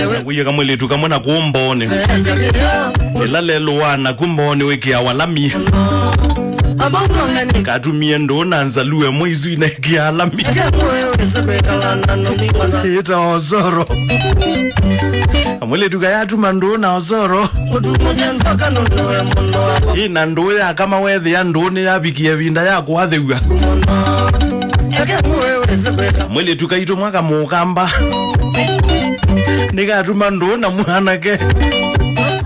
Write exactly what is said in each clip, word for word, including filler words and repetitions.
Wĩie kamwĩlĩtu kamwe na kũũ Mbooni. Ĩla lelũ wa naku Mbooni wĩkĩawa lami. Katumie ndũũ na nzalu ĩmwe isu inekĩaa lami. Ĩta Osoro. Kamwĩlĩtu kayatuma ndũũ na Osoro. Ĩna ndũũ ya kama wethĩa ndũũ nĩyavikie ĩvinda ya kũathĩw'a. Mwĩlĩtu kaitũ mwaka mũkamba. Nĩkatuma ndũũ na mwanake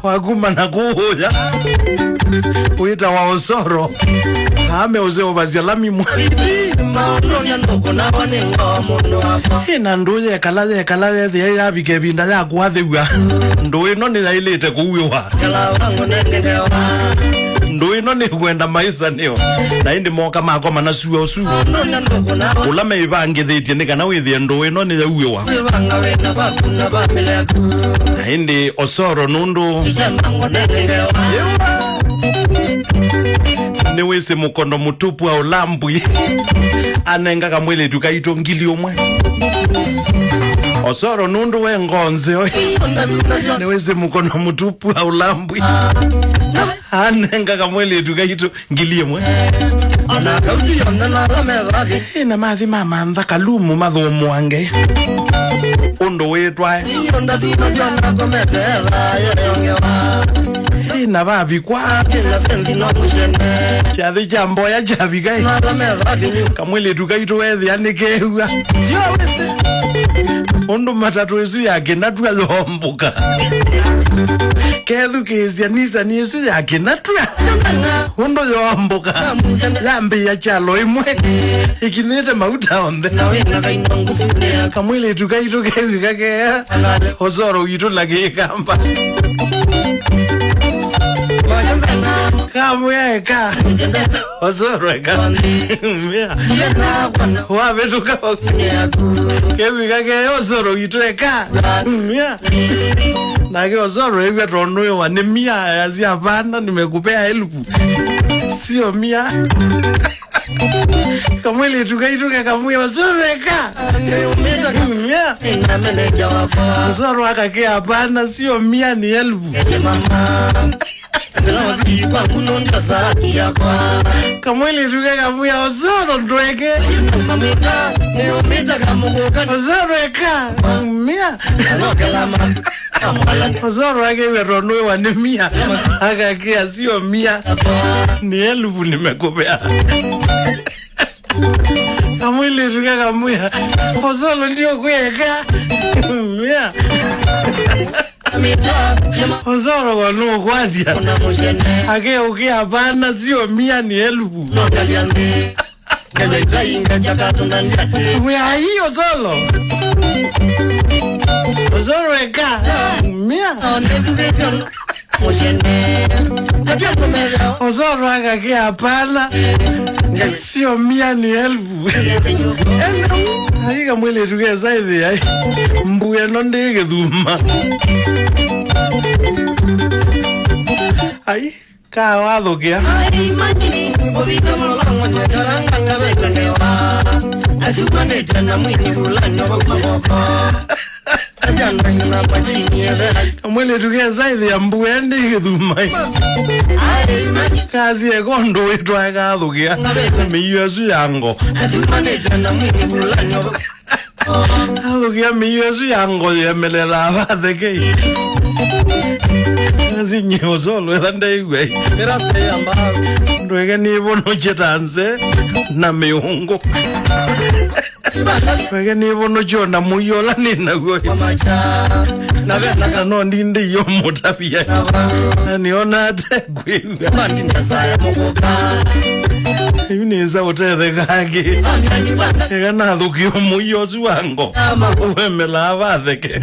wakuma na kũũya wĩtawa Osoro. Ame ũseũvasya lami mwa. Ĩna ndũũ yekala, yekala yethĩa yavika ĩvinda ya kũathĩw'a. Ndũũ ĩno nĩyaĩlĩte kũuĩwa. Ndũũ ĩno nĩkwenda maĩsanĩo. Na ĩndĩ moka makoma na sua ũsu ũla meĩvangĩthĩtye nĩ kana wĩthĩe ndũũ ĩno nĩyauĩwa. Na ĩndĩ Osoro nũndũ nĩwĩsĩ mũkono mũtupu aũlambwi anenga kamwĩlĩtu kaitũ ngili ũmwe. Osoro nũndũ we ngonzeo nĩwĩsĩ mũkono mũtupu aũlambwi. Anenga kamwĩlĩtu kaitũ ngili ĩmwe. Ona kauti yonthe na ala me vathi. Ĩna mathi ma mantha kalumu mathũmũange. Ũndũ wĩtwae. Iyo ndatu na sana komete thayũ yongewa. Ĩna vavikwa. Kĩla senzi no mũshene. Kyathi kya mboya kyavika. Na ala me vathi nyu. Kamwĩlĩtu kaitũ wethĩa nĩkew'a. Sio wĩsĩ. Ũndũ matatũ ĩsu ya kĩnatwa yombũka. Kethukĩĩsya nisani ĩsu ya kĩnatwa. Ũndũ yombũka. Yambĩĩa kyalo ĩmwe. Ĩkinyĩte mauta onthe. Kamwĩlĩtu kaitũ kevika kea. Osoro witũ na kĩkamba. Kamwĩa eka. Osoro eka. Mĩa. Wavĩtũka. Kevika kea Osoro witũ eka. Mĩa. Nake Osoro ew'a tondũ ĩwa nĩ mia, ayasya, "Hapana, nimekupea elfu. Sio mia." Kamwĩlĩtu kaitũ kakamwĩa, "Osoro eka." Mia. Osoro akakĩa, "Hapana, sio mia, ni elfu." Kamwĩlĩtu kakamwĩa, "Osoro ndweke." Osoro eka. Mia. Osoro akew'a tondũ ĩwa nĩ mia, akakĩa, "Sio mia, ni elfu nimekupea." Kamwĩlĩtu kakamwĩa, "Osoro ndiũkwĩka." Mia. Osoro wa nũkwatya. Akeũkĩa, "Hapana, sio mia, ni elfu." Wĩ ai Osoro. Osoro eka. Mia. Osoro akakĩa, "Hapana. Sio mia, ni elfu." Ai kamwĩlĩtu kesa ĩthĩa. Mbu ĩno ndĩ kĩthuma. Ai. Kawathũkĩa. Kamwĩlĩtu kesa ĩthĩa mbue ndĩ kĩthumai. Kasi eka ũndũ wĩtwae kathũkĩa. Mĩio ĩsu ya ngo. Athũkĩa mĩio ĩsu ya ngo yemelelaa vatheke. Asi nyie Osoro etha ndeigwe. Ndweke nĩvonokye ta nze na mĩũngũ. Ndweke nĩvonokye ona mũio ũla nĩ naw'o. Na no ndindĩ iyo mũtavia. Na nĩona ate kwĩw'a. Yu nĩnza ũtetheka angĩ. Eka nathũkĩa mũio ũsu wa ngo. Wemelaa vatheke.